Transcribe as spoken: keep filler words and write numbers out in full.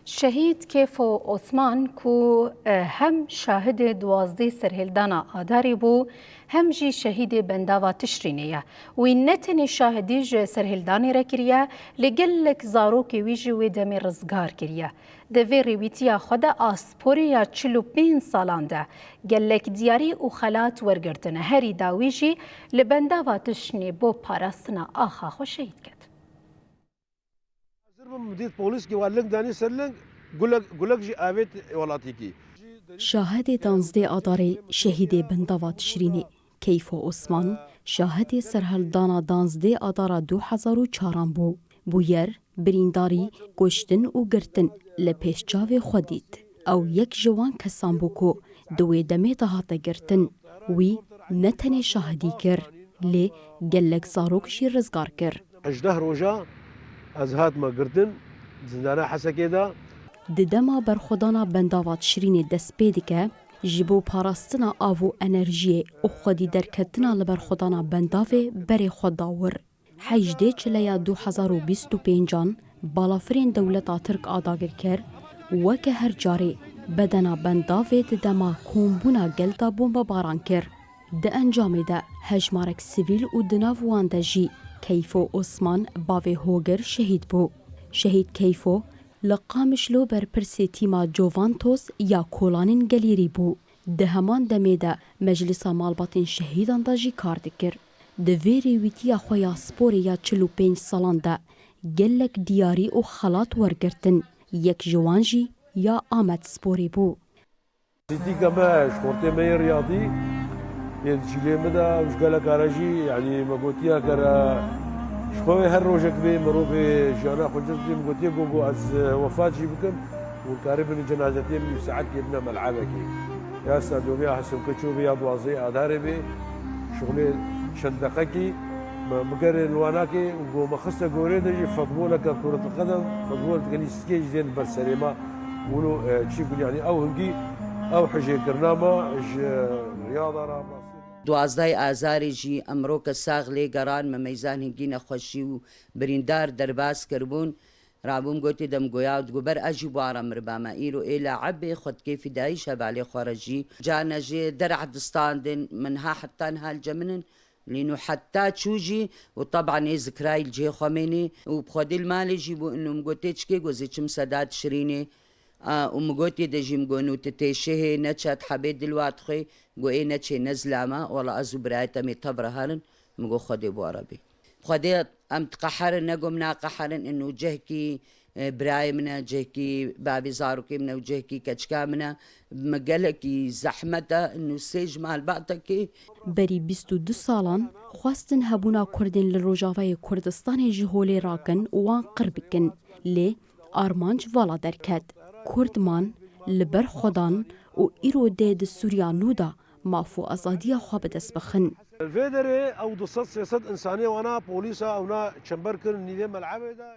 Şehîd Kêfo Osman ku, e, hem şahidê duwazdeh serhildana Adarê bû, hem jî şehîdê bendava Tişrînê ye. Wî ne tenê şahidî ji serhildanê re kiriye, lê gelek zarokê wî jî wê demê rizgar kiriye. Di vê rêwîtiya xwe de a sporê ya çil û pênc salan de gelek diyarî û xelat wergirtine. Herî dawî jî li bendava Tişrînê bo parastina axa xwe şehîd ket. Hazir bim, dît polîskî wa ling danî ser ling, gulek, gulek jî avêt welatîkî. Şahidê danzdê Adarê, şehîdê bendava Tişrînê, Keyfo Osman, şahidê serhildana danzdê Adara du hezar û çaran bû. Bûyer, birîndarî, kuştin û girtin li pêş çavê xwe dît. Ew yek ji wan kesan bû ku di wê demê de hate girtin. Wî ne tenê şahidî kir, lê gelek zarok jî rizgar kir. Hejdeh roja ez hatime girtin, zindana Hesekê de. Di dema berxwedana bendava Tişrînê dest pê dike, ji bo parastina av û enerjiyê û xwedî derketina li berxwedana bendavê berê xwe da wir. Hejdê Çileya du hezar û bîst û pêncan balafirên dewleta Tirk a dagirker weke her carê bedena bendavê di dema kombûna gel de bombebaran kir. Di encamê de hejmarek sivîl û di nav wan de jî Keyfo Osman bavê Hogir şehîd bû. Şehîd Keyfo li Qamişlo berpirsê tîma Jovantos ya kolanên gelêrî bû. Di heman demê de Meclisa Malbatên Şehîdan de jî kar dikir. Di vê rêwîtiya xwe ya sporê ya çil û pênc salan de gelek diyarî û xelat wergirtin. Yek ji wan jî ya Amedsporê bû. Polîtîka me, ji xortê me yê riyadî, yê di çîlê min de û ji gelek cara jî, yanî me gotiya kere ji xwe wê her rojek bê mirovê jiyana xwe cez bidê, min gotiye ku, ku ez, e, wefat jî bikim û karibin cenazetê min saetkê bine mel'ebekê. Ya stadyomê ya Hesemke ço bê ya duwazdehê Adarê bê, şixulê çend deqekî me bigerê li wanakê û ku me xiste gorê de jî futboleke kuretulqedem, futbol tenîskê jî dên ber serê me. Wilo, e, çi gul, yanî ew hingî ew hijêkirina me ji riyada re rastî. Duwazdehê Azarê jî em roke sax lê geran, me meyzan hingî nexweşî û birîndar derbas kiribûn. Rabûm gotê de min goya, digo ber ez jî bû ara miriba me. Îro ê laib bê, xwe dikê fîdayî ji hevalê xwe re jî. Carna jê dereh distandin, min ha heta niha li cem min in. Lîno heta çû jî û teban ê zikrayî li cihê xwe mênê û bi xwedê li malê jî bû, ino min gotê çikê, go zê çim seda Tişrînê. A, û min gotê de jî min got, nû tu tê şehê, neçe, tu hebê dil wa dixwê, go ê neçê ne zilama, wela ez û birayê te mê tev re herin, min got xwedê bi we re bê. Xwedê em diqeherin, ne go min naqeherin, ino cihkî, e, birayê min e, cihkî bavê zarokê min e û cihkî keçika min e. Me gelekî zehmet e, nû sê ji malbatekê. Berî bîst û du salan xwestin hebûna Kurdên li Rojavayê Kurdistanê ji holê rakin û wan qir bikin. Lê armanc vala derket. Kurd man, li ber xwe dan û îro dê di Sûriya nû de maf û azadiya xwe bi dest bixin. Li vê derê ew du sed sê sed însanê wana polîsa ewna çember kirin nîvê mel'ebê de.